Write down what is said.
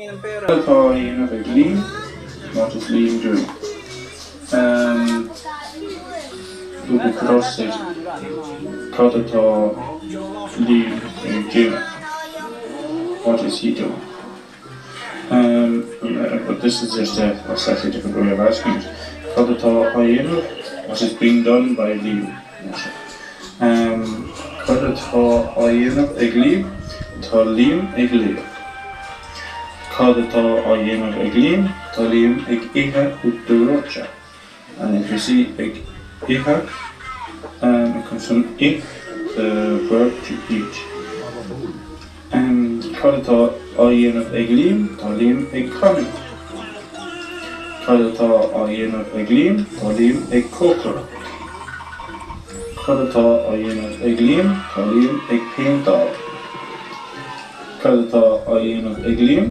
Cad atá á dhéanamh ag Liam? What is Liam doing? Um, we could also say Cad atá Liam ag déanamh? What is he doing? Um, but this is just a, a slightly different way of asking it. Cad atá á dhéanamh? What is being done by Liam? Um, Cad atá á dhéanamh ag Liam? Tá Liam ag léamh. Cad atá á dhéanamh ag Liam? Tá Liam ag ithe uachtar reoite. And if you see ag ithe, um, it comes from ith, the verb to eat. Um, Cad atá á dhéanamh ag Liam? Tá Liam ag canadh. Cad atá á dhéanamh ag Liam? Tá Liam ag cócaireacht. Cad atá á dhéanamh ag Liam? Tá Liam ag péinteáil. Cad atá á dhéanamh ag Liam?